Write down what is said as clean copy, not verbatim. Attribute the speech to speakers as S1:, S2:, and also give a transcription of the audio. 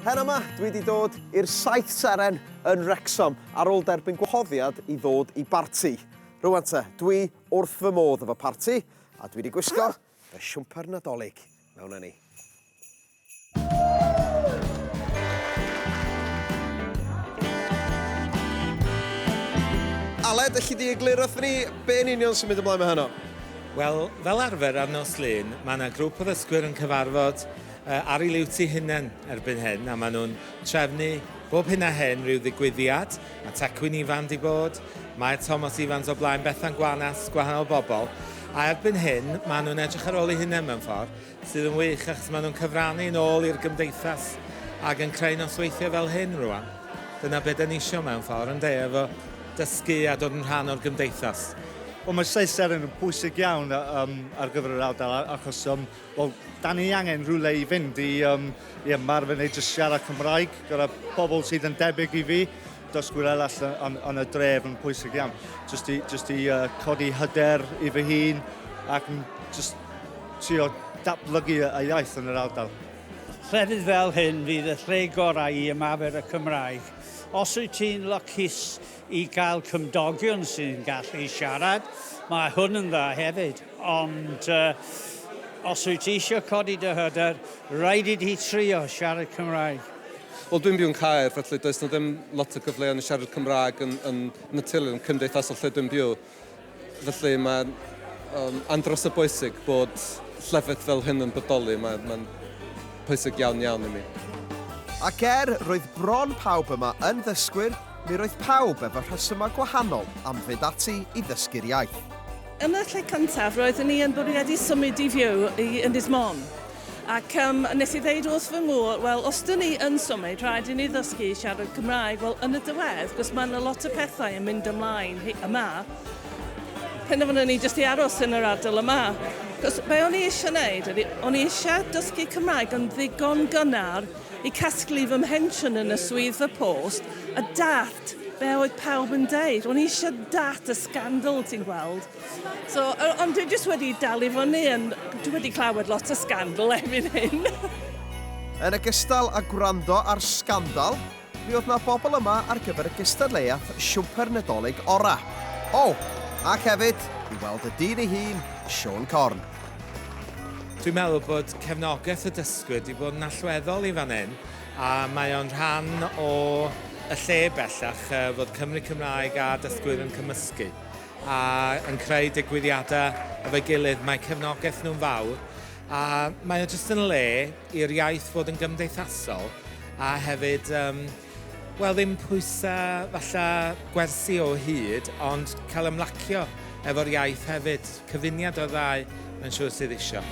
S1: Heno 'ma, dwi 'di dod i'r Saith Seren yn Wrecsam ar ôl derbyn gwahoddiad i ddod i barti. Rwan te, dwi wrth fy modd efo parti, a dwi 'di gwisgo fy siwmper Nadolig. Mewn â ni. Aled, elli di egluro wrthyn ni be yn union sy'n mynd ymlaen 'ma heno?
S2: Wel, fel arfer ar nos Lun, mae yna grŵp o ddysgwyr yn cyfarfod ar eu liwt eu hunain erbyn hyn, a maen nhw'n trefnu bob hyn a hyn rhyw ddigwyddiad. Mae Tecwyn Ifan 'di bod, mae Tomos Ifans o blaen, Bethan Gwanas, gwahanol bobl. A erbyn hyn, maen nhw'n edrych ar ôl eu hunain mewn ffordd, sydd yn wych achos maen nhw'n cyfrannu yn ôl i'r gymdeithas ac yn creu nosweithiau fel hyn rwan. Dyna be da ni isio mewn ffordd, ynde, efo dysgu a dod yn rhan o'r gymdeithas.
S3: Wel, mae Saith Seren yn bwysig iawn um, ar gyfer yr ardal achos um, Wel, da ni angen rhywle i fynd i, um, i ymarfer neu jyst siarad Cymraeg gyda pobl sydd yn debyg i fi. Dysgwyr arall yn, yn, yn y dref yn pwysig iawn. Jyst i, jyst i uh, codi hyder i fy hun ac yn jyst trio datblygu y iaith yn yr ardal.
S4: Llefydd fel hyn fydd y lle gorau i ymarfer y Cymraeg. Os wyt ti'n lwcus i gael cymdogion sy'n gallu siarad, mae hwn yn dda hefyd. Ond os wyt ti eisiau codi dy hyder, rhaid i ti trio siarad Cymraeg.
S5: Wel, dwi'n byw yn Caer, felly does 'na ddim lot o gyfleon i siarad Cymraeg yn, yn naturiol, yn cymdeithasol lle dwi'n byw. Felly mae'n um, andros o bwysig bod llefydd fel hyn yn bodoli. Mae'n mae pwysig iawn iawn i mi.
S1: Ac er roedd bron pawb yma yn ddysgwyr, mi roedd pawb efo rhesymau gwahanol am fynd ati i ddysgu'r iaith.
S6: Yn y lle cyntaf, roeddwn i yn bwriadu symud i fyw i Ynys Môn. Ac um, nes i ddeud wrth fy ngŵr, wel, os dyn ni yn symud, rhaid i ni ddysgu i siarad Cymraeg. Wel, yn y diwedd, cos mae yna lot o pethau yn mynd ymlaen yma, penderfynon ni jyst i aros yn yr ardal yma. Cos be o'n i eisiau gwneud ydy, o'n i eisiau dysgu Cymraeg yn ddigon gynnar i casglu fy mhensiwn yn y swyddfa post a dallt be oedd pawb yn deud. O'n i eisiau dallt y scandal, ti'n gweld. So, ond dwi jyst wedi dal i fyny, and dwi wedi clywed lot o scandal erbyn hyn.
S1: Yn ogystal â gwrando ar sgandal, mi oedd 'na bobl yma ar gyfer y gystadleuaeth Siwmper Nadolig Ora. O, ac hefyd i weld y dyn ei hun, Siôn Corn.
S2: Dwi'n meddwl bod cefnogaeth y dysgwyr wedi bod yn allweddol i fan hyn, a mae o'n rhan o y lle bellach fod Cymry Cymraeg a dysgwyr yn cymysgu a yn creu digwyddiadau efo'i gilydd. Mae cefnogaeth nhw'n fawr a mae o jyst yn le i'r iaith fod yn gymdeithasol a hefyd, um, wel ddim pwysau falle gwersi o hyd, ond cael ymlacio efo'r iaith hefyd. Cyfuniad o'r ddau, mae'n siŵr sydd isio.